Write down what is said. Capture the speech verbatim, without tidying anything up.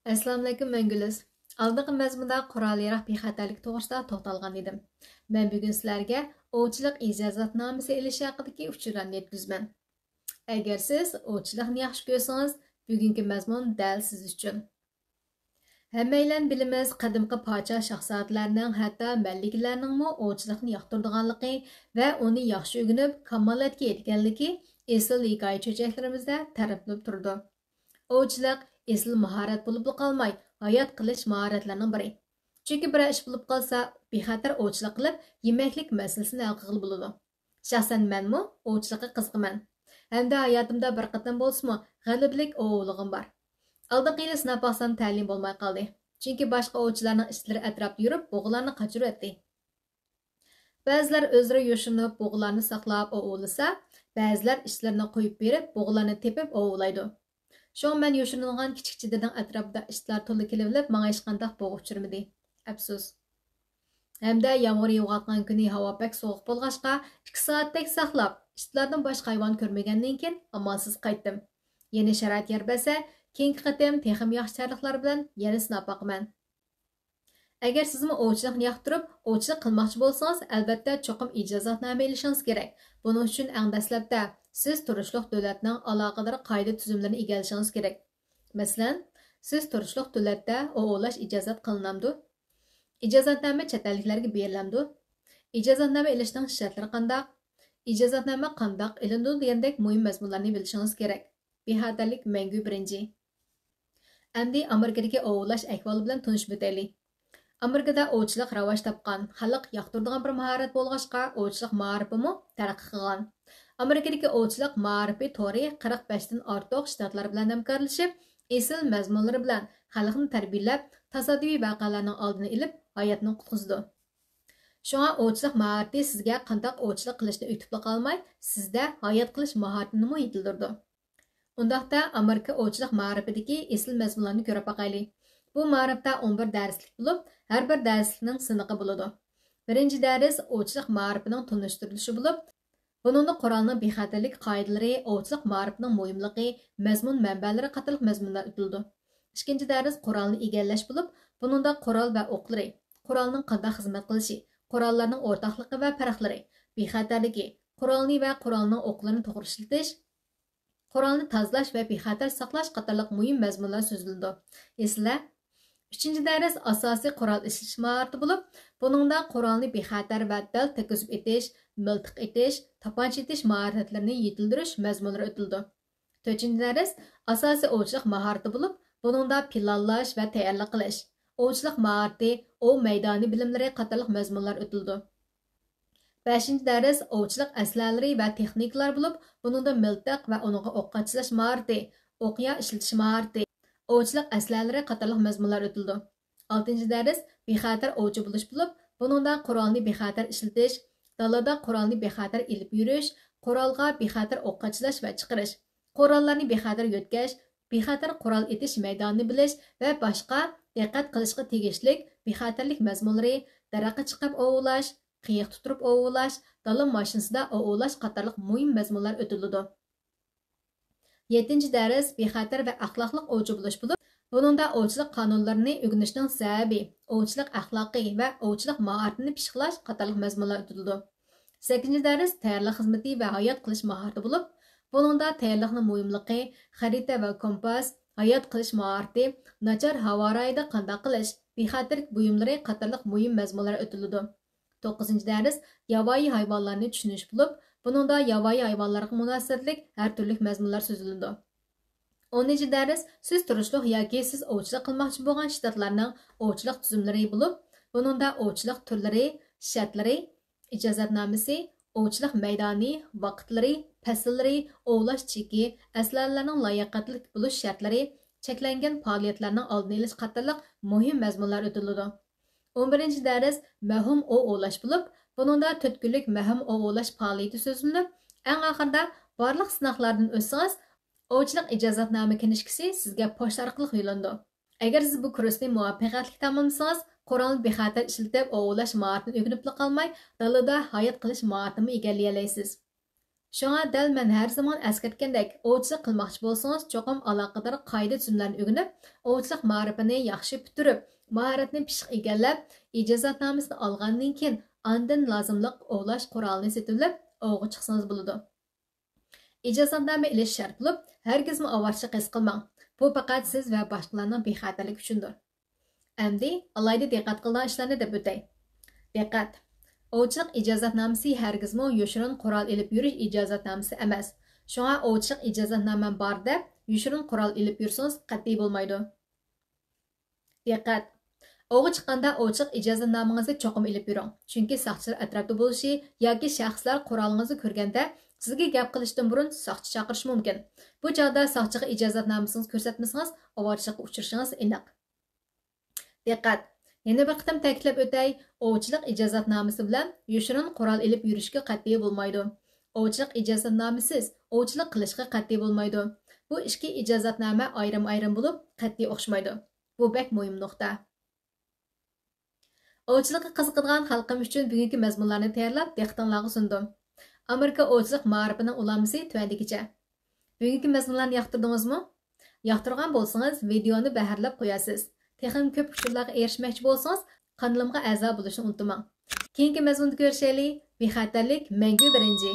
ئەسسالامۇئەلەيكۇم، مەن گۈلىز. ئالدىنقى مەزمۇندا قورال-ياراغ بىخەتەرلىكى توغرىسىدا توختالغان ئىدىم. مەن بۈگۈن سىلەرگە ئوۋچىلىق ئىجازەتنامىسى ئېلىش ھەققىدىكى ئۇچۇرلارنى يەتكۈزىمەن. ئەگەر سىز ئوۋچىلىقنى ياخشى كۆرسىڭىز، بۈگۈنكى مەزمۇن دەل سىز ئۈچۈن. ھەممەيلەن بىلىمىز، قەدىمكى پادىشاھ شاھزادىلەرنىڭ، ھەتتا مەلىكىلەرنىڭمۇ ئوۋچىلىقنى ياقتۇرىدىغانلىقى ۋە ئۇنى ياخشى ئۆگىنىپ، كامالەتكە يەتكەنلىكى ئېسىل ھېكايە چۆچەكلىرىمىزدە تەرىپلىنىپ تۇرىدۇ. ئوۋچىلىق ئېسىل ماھارەت بولۇپلا قالماي، ھايات قېلىش ماھارەتلىرىنىڭ بىرى. چۈنكى بىرەر ئىش بولۇپ قالسا، بىخەتەر ئوۋچىلىق قىلىپ، يېمەكلىك مەسىلىسىنى ھەل قىلغىلى بولىدۇ. شەخسەن مەنمۇ ئوۋچىلىققا قىزىقىمەن. ھەمدە ھاياتىمدا بىر قېتىم بولسىمۇ غەلىبىلىك ئوۋ ئوۋلىغۇم بار. ئالدىنقى يىلى سىناپ باقسام، تەلىيىم بولماي قالدى. چۈنكى باشقا ئوۋچىلارنىڭ ئىتلىرى ئەتراپتا يۈرۈپ، بۇغىلارنى قاچۇرۇۋەتتى. بەزىلەر ئۆزلىرى يوشۇرۇنۇپ، بۇغىلارنى ساقلاپ ئوۋ ئوۋلىسا، بەزىلەر ئىتلىرىنى قويۇپ بېرىپ، بۇغىلارنى تېپىپ ئوۋ ئوۋلايدۇ. شۇڭا مەن يوشۇرۇنغان كىچىك چېدىرنىڭ ئەتراپىدا ئىتلار تولا كېلىۋېلىپ، ماڭا ھېچقانداق بۇغا ئۇچرىمىدى. ئەپسۇس. ھەمدە يامغۇر يېغىۋاتقان كۈنى ھاۋا بەك سوغۇق بولغاچقا، ئىككى سائەتتەك ساقلاپ، ئىتلاردىن باشقا ھايۋان كۆرمىگەندىن كېيىن، ئامالسىز قايتتىم. يەنە شارائىت يار بەرسە، كېيىنكى قېتىم تېخىمۇ ياخشى چارلىقلار بىلەن يەنە سىناپ باقىمەن. ئەگەر سىزمۇ ئوۋچىلىقنى ياقتۇرۇپ، ئوۋچىلىق قىلماقچى بولسىڭىز، ئەلۋەتتە، چوقۇم ئىجازەتنامە ئېلىشىڭىز كېرەك. بۇنىڭ ئۈچۈن ئەڭ دەسلەپتە سىز تۇرۇشلۇق دۆلەتنىڭ ئالاقىدار قائىدە تۈزۈملىرىنى ئىگىلىشىڭىز كېرەك. مەسىلەن، سىز تۇرۇشلۇق دۆلەتتە ئوۋ ئوۋلاش ئىجازەت قىلىنامدۇ؟ ئىجازەتنامە چەت ئەللىكلەرگە بېرىلەمدۇ؟ ئىجازەتنامە ئېلىشنىڭ شەرتلىرى قانداق؟ ئىجازەتنامە قانداق ئېلىنىدۇ؟ دېگەندەك مۇھىم مەزمۇنلارنى بىلىشىڭىز كېرەك. بىخەتەرلىك مەڭگۈ بىرىنچى. ئەمدى ئامېرىكىدىكى ئوۋ ئوۋلاش ئەھۋالى بىلەن تونۇشۇپ ئۆتەيلى. ئامېرىكىدا ئوۋچىلىق راۋاج تاپقان، خەلق ياقتۇرىدىغان بىر ماھارەت بولغاچقا، ئوۋچىلىق مائارىپىمۇ تەرەققىي قىلغان. ئامېرىكىدىكى ئوۋچىلىق مائارىپى تورى قىرىق بەشتىن ئارتۇق شتاتلار بىلەن ھەمكارلىشىپ، ئېسىل مەزمۇنلىرى بىلەن خەلقنى تەربىيەلەپ، تاسادىپىي ۋەقەلەرنىڭ ئالدىنى ئېلىپ، ھاياتنى قۇتقۇزىدۇ. شۇڭا ئوۋچىلىق ماھارىتى سىزگە قانداق ئوۋچىلىق قىلىشنى ئۆگىتىپلا قالماي، سىزدە ھايات قىلىش ماھارىتىنىمۇ يېتىلدۈرىدۇ. ئۇنداقتا ئامېرىكا ئوۋچىلىق مائارىپىدىكى ئېسىل مەزمۇنلارنى كۆرۈپ باقايلى. بۇ مائارىپتا ئون بىر دەرسلىك بولۇپ، ھەر بىر دەرسلىكنىڭ سىنىقى بولىدۇ. بىرىنچى دەرس ئوۋچىلىق مائارىپىنىڭ تونۇشتۇرۇلۇشى بولۇپ، بۇنىڭدا قورالنىڭ بىخەتەرلىك قائىدىلىرى، ئوۋچىلىق مائارىپىنىڭ مۇھىملىقى، مەزمۇن مەنبەلىرى قاتارلىق مەزمۇنلار ئۆتۈلىدۇ. ئىككىنچى دەرس قورالنى ئىگىلەش بولۇپ، بۇنىڭدا قورال ۋە ئوقلىرى، قورالنىڭ قانداق خىزمەت قىلىشى، قوراللارنىڭ ئورتاقلىقى ۋە پەرقلىرى، بىخەتەرلىكى، قورالنى ۋە قورالنىڭ ئوقلىرىنى توغرا ئىشلىتىش، قورالنى تازىلاش ۋە بىخەتەر ساقلاش قاتارلىق مۇھىم مەزمۇنلار سۆزلىنىدۇ. ئېسىلە، ئۈچىنچى دەرس ئاساسىي قورال ئىشلىتىش ماھارىتى بولۇپ، بۇنىڭدا قورالنى بىخەتەر ۋە دەل تەگكۈزۈپ ئېتىش، مىلتىق ئېتىش، تاپانچا ئېتىش ماھارەتلىرىنى يېتىلدۈرۈش مەزمۇنلىرى ئۆتۈلىدۇ. تۆتىنچى دەرس ئاساسىي ئوۋچىلىق ماھارىتى بولۇپ، بۇنىڭدا پىلانلاش ۋە تەييارلىق قىلىش، ئوۋچىلىق ماھارىتى، ئوۋ مەيدانى بىلىملىرى قاتارلىق مەزمۇنلار ئۆتۈلىدۇ. بەشىنچى دەرس ئوۋچىلىق ئەسلىھەلىرى ۋە تېخنىكىلار بولۇپ، بۇنىڭدا مىلتىق ۋە ئۇنىڭغا ئوق قاچىلاش ماھارىتى، ئوقيا ئىشلىتىش ماھارىتى، ئوۋچىلىق ئەسلىھەلىرى قاتارلىق مەزمۇنلار ئۆتۈلىدۇ. ئالتىنچى دەرس بىخەتەر ئوۋچى بولۇش بولۇپ، بۇنىڭدا قورالنى بىخەتەر ئىشلىتىش، دالادا قورالنى بىخەتەر ئېلىپ يۈرۈش، قورالغا بىخەتەر ئوق قاچىلاش ۋە چىقىرىش، قوراللارنى بىخەتەر يۆتكەش، بىخەتەر قورال ئېتىش مەيدانىنى بىلىش ۋە باشقا دىققەت قىلىشقا تېگىشلىك بىخەتەرلىك مەزمۇنلىرى، دەرەخكە چىقىپ ئوۋلاش، قېيىق تۇتۇپ ئوۋلاش، دالا ماشىنىسىدا ئوۋلاش قاتارلىق مۇھىم مەزمۇنلار ئۆتۈلىدۇ. يەتتىنچى دەرس بىخەتەر ۋە ئەخلاقلىق ئوۋچى بولۇش بولۇپ، بۇنىڭدا ئوۋچىلىق قانۇنلىرىنى ئۆگىنىشنىڭ سەۋەبى، ئوۋچىلىق ئەخلاقى ۋە ئوۋچىلىق ماھارىتىنى پىششىقلاش قاتارلىق مەزمۇنلار ئۆتۈلىدۇ. سەككىزىنچى دەرس تەييارلىق خىزمىتى ۋە ھايات قىلىش ماھارىتى بولۇپ، بۇنىڭدا تەييارلىقنىڭ مۇھىملىقى، خەرىتە ۋە كومپاس، ھايات قىلىش ماھارىتى، ناچار ھاۋا رايىدا قانداق قىلىش، بىخەتەرلىك بۇيۇملىرى قاتارلىق مۇھىم مەزمۇنلار ئۆتۈلىدۇ. توققۇزىنچى دەرس ياۋايى ھايۋانلارنى چۈشىنىش بولۇپ، بۇنىڭدا ياۋايى ھايۋانلارغا مۇناسىۋەتلىك ھەر تۈرلۈك مەزمۇنلار سۆزلىنىدۇ. ئونىنچى دەرس سىز تۇرۇشلۇق ياكى سىز ئوۋچىلىق قىلماقچى بولغان شتاتلارنىڭ ئوۋچىلىق تۈزۈملىرى بولۇپ، بۇنىڭدا ئوۋچىلىق تۈرلىرى، شەرتلىرى، ئىجازەتنامىسى، ئوۋچىلىق مەيدانى، ۋاقىتلىرى، پەسىللىرى، ئوۋلاش چېكى، ئەسلىھەلەرنىڭ لاياقەتلىك بولۇش شەرتلىرى، چەكلەنگەن پائالىيەتلەرنىڭ ئالدىنى ئېلىش قاتارلىق مۇھىم مەزمۇنلار ئۆتۈلىدۇ. ئون بىرىنچى دەرس مەۋھۇم ئوۋ ئوۋلاش بولۇپ، بۇنىڭدا تۆت كۈنلۈك مەۋھۇم ئوۋ ئوۋلاش پائالىيىتى سۆزلىنىپ، ئەڭ ئاخىرىدا بارلىق سىناقلاردىن ئۆتسىڭىز، ئوۋچىلىق ئىجازەتنامە كىنىشكىسى سىزگە پوچتا ئارقىلىق يوللىنىدۇ. ئەگەر سىز بۇ كۇرسنى مۇۋەپپەقىيەتلىك تاماملىسىڭىز، قورالنى بىخەتەر ئىشلىتىپ ئوۋ ئوۋلاش ماھارىتىنى ئۆگىنىپلا قالماي، دالىدا ھايات قېلىش ماھارىتىنىمۇ ئىگىلىيەلەيسىز. شۇڭا دەل مەن ھەر زامان ئەسكەرتكەندەك، ئوۋچىلىق قىلماقچى بولسىڭىز، چوقۇم ئالاقىدار قائىدە-تۈزۈملەرنى ئۆگىنىپ، ئوۋچىلىق مائارىپىنى ياخشى پۈتتۈرۈپ، ماھارەتنى پىششىق ئىگىلەپ، ئىجازەتنامىسىنى ئالغاندىن كېيىن، ئاندىن لازىملىق ئوۋلاش قورالىنى سېتىۋېلىپ، ئوۋغا چىقسىڭىز بولىدۇ. ئىجازەتنامە ئېلىش شەرت بولۇپ، ھەرگىزمۇ ئاۋارىچىلىق ھېس قىلماڭ. بۇ پەقەت سىز ۋە باشقىلارنىڭ بىخەتەرلىكى ئۈچۈندۇر. ئەمدى ئالاھىدە دىققەت قىلىدىغان ئىشلارنى دەپ ئۆتەي. دىققەت! ئوۋچىلىق ئىجازەتنامىسى ھەرگىزمۇ يوشۇرۇن قورال ئېلىپ يۈرۈش ئىجازەتنامىسى ئەمەس. شۇڭا ئوۋچىلىق ئىجازەتنامەم بار دەپ، يوشۇرۇن قورال ئېلىپ يۈرسىڭىز قەتئىي بولمايدۇ. دىققەت! ئوۋغا چىققاندا ئوۋچىلىق ئىجازەتنامىڭىزنى چوقۇم ئېلىپ يۈرۈڭ. چۈنكى ساقچىلار ئەتراپتا بولۇشى ياكى شەخسلەر قورالىڭىزنى كۆرگەندە، سىزگە گەپ قىلىشتىن بۇرۇن ساقچى چاقىرىشى مۇمكىن. بۇ چاغدا ساقچىغا ئىجازەتنامىسىڭىزنى كۆرسەتمىسىڭىز، ئاۋارىچىلىققا ئۇچرىشىڭىز ئېنىق. دىققەت! يەنە بىر قېتىم تەكىتلەپ ئۆتەي، ئوۋچىلىق ئىجازەتنامىسى بىلەن يوشۇرۇن قورال ئېلىپ يۈرۈشكە قەتئىي بولمايدۇ. ئوۋچىلىق ئىجازەتنامىسىز ئوۋچىلىق قىلىشقا قەتئىي بولمايدۇ. بۇ ئىككى ئىجازەتنامە ئايرىم-ئايرىم بولۇپ، قەتئىي ئوخشىمايدۇ. بۇ بەك مۇھىم نۇقتا. ئوۋچىلىققا قىزىقىدىغان خەلقىم ئۈچۈن بۈگۈنكى مەزمۇنلارنى تەييارلاپ، دىققىتىڭلارغا سۇندۇم. ئامېرىكا ئوۋچىلىق مائارىپىنىڭ ئۇلامىسى تۆۋەندىكىچە. بۈگۈنكى مەزمۇنلارنى ياقتۇردىڭىزمۇ؟ ياقتۇرغان بولسىڭىز، ۋىدېئونى بەھرىلەپ قويارسىز. تېخىمۇ كۆپ ئۇچۇرلارغا ئېرىشمەكچى بولسىڭىز، قانىلىمغا ئەزا بولۇشنى ئۇنتۇماڭ. كېيىنكى مەزمۇندا كۆرۈشەيلى. بىخەتەرلىك مەڭگۈ بىرىنچى.